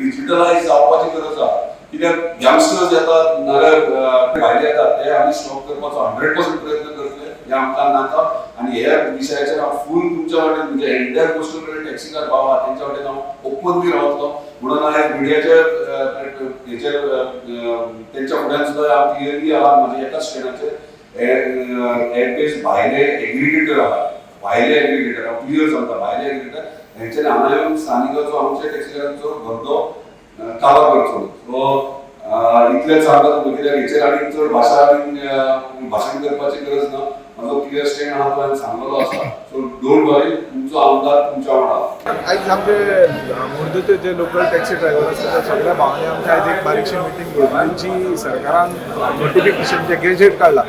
डिजिटलायज जावपाची गरज आसा. कित्याक यंगस्टर्स येतात नाजाल्यार भायले येतात, ते आमी स्टॉप करपाचो 100% प्रयत्न करतले. हे आमकां नाका. आनी ह्या विशयाचेर हांव फूल तुमच्या वाटेन, म्हणजे एंटायर कोस्टल कडेन टॅक्सीकार भाव आहा, तेंच्या वाटेन हांव ओपनली रावतलो. म्हणून हांवें मिडियाच्या हेचेर तेंच्या फुड्यान सुद्दां हांव क्लियरली आहा. म्हज्या एकाच स्टँडाचेर एप भायले एग्रिगेटर आहा, भायले एग्रिगेटर, हांव क्लियर सांगता, भायले एग्रिगेटर हेंच्यानी हांगा येवन स्थानिकाचो, आमच्या टॅक्सीकारांचो धंदो काबार करचो. सो इतलेंच सांगता तुमकां, कित्याक हेचेर आनी चड भाशा आनी भाशण करपाची गरज ना. म्हाजो क्लियर स्टँड आहा, तो हांवें सांगलेलो आसा. सो don't वरी, तुमचो आमदार तुमच्या वांगडा. आयज आमचे मुर्दूचे जे लोकल टॅक्सी ड्रायव्हर आसा, त्या सगळ्या भावांनी आमच्या आयज एक बारीकशी मिटींग दवरली. जी सरकारान नोटिफिकेशन जे गेजेट काडला,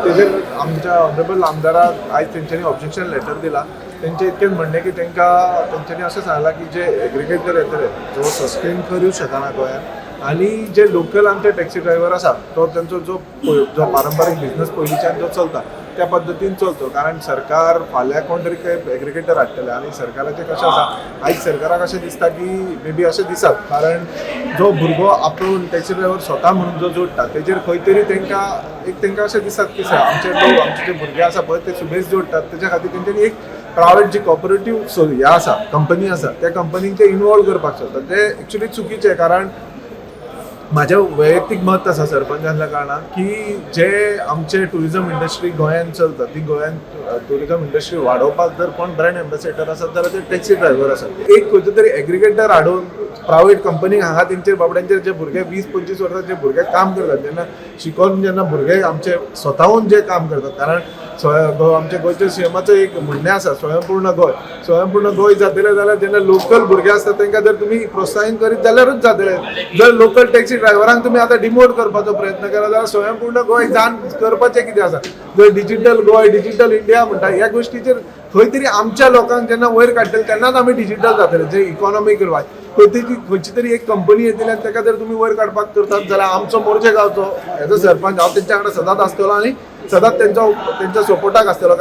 तेजेर आमच्या ऑनरेबल आमदाराक आयज तेंच्यांनी ऑब्जेक्शन लेटर दिला. तेंचें इतकेंच म्हणणें की तांकां तेंच्यांनी अशें सांगलां की जे एग्रिगेटर येतले, जो सस्टेन करूं शकना गोंयांत आनी जे लोकल आमचे टॅक्सी ड्रायव्हर आसा, तो तेंचो जो जो पारंपारीक बिझनस पयलींच्यान जो चलता, त्या पद्दतीन चलतो. कारण सरकार फाल्यां कोण तरी एग्रिगेटर हाडटले आनी सरकाराचें कशें आसा, आयज सरकाराक अशें दिसता की मे बी अशें दिसत, कारण जो भुरगो आपूण टॅक्सी ड्रायव्हर स्वता म्हणून जो जोडटा, तेजेर खंय तरी तांकां एक तांकां अशें दिसतात की आमचे लोक, आमचे जे भुरगे आसा पळय, ते सुबेज जोडटात. तेच्या खातीर तेंच्यांनी एक प्रायवेट जी कॉपरेटीव हें आसा, कंपनी आसा, त्या कंपनीन ते इनवॉल्व करपाक सोदतात. ते एक्चुली चुकीचें. कारण म्हाजें वैयक्तीक मत आसा सरपंच आसल्या कारणान की जे आमचे टुरिजम इंडस्ट्री गोंयांत चलता, ती गोंयांत टुरिजम इंडस्ट्री वाडोवपाक जर कोण ब्रँड एम्बेसेडर आसात जाल्यार ते टॅक्सी ड्रायव्हर आसात. एक खंयचो तरी एग्रिगेटर हाडून प्रायवेट कंपनी हांगा तेंचेर बाबड्यांचेर जे भुरगे 20-25 वर्सां जे भुरगे काम करतात, जेन्ना शिकोन जेन्ना भुरगे आमचे स्वताहून जे काम करतात, कारण आमच्या गोंयच्या सीएमाचो एक म्हणणें आसा, स्वयंपूर्ण गोंय. स्वयंपूर्ण गोंय जातलें जाल्यार जेन्ना लोकल भुरगे आसता, तांकां जर तुमी प्रोत्साहन करीत जाल्यारूच जातलें. जर लोकल टॅक्सी ड्रायव्हरांक तुमी आतां डिमोट करपाचो प्रयत्न केला जाल्यार स्वयंपूर्ण गोंय जान करपाचें कितें आसा? जर डिजिटल गोंय, डिजिटल इंडिया म्हणटा, ह्या गोश्टीचेर खंय तरी आमच्या लोकांक जेन्ना वयर काडटले, तेन्नाच आमी डिजिटल जातले. जे इकॉनॉमीक वायज खंय तरी खंयची तरी एक कंपनी येतली आनी ताका जर तुमी वयर काडपाक करतात जाल्यार आमचो मोरजे गांवचो एज अ सरपंच हांव तेंच्या वांगडा सदांच आसतलो आनी सदांच तेंच्या सपोर्टाक आसतलो, कारण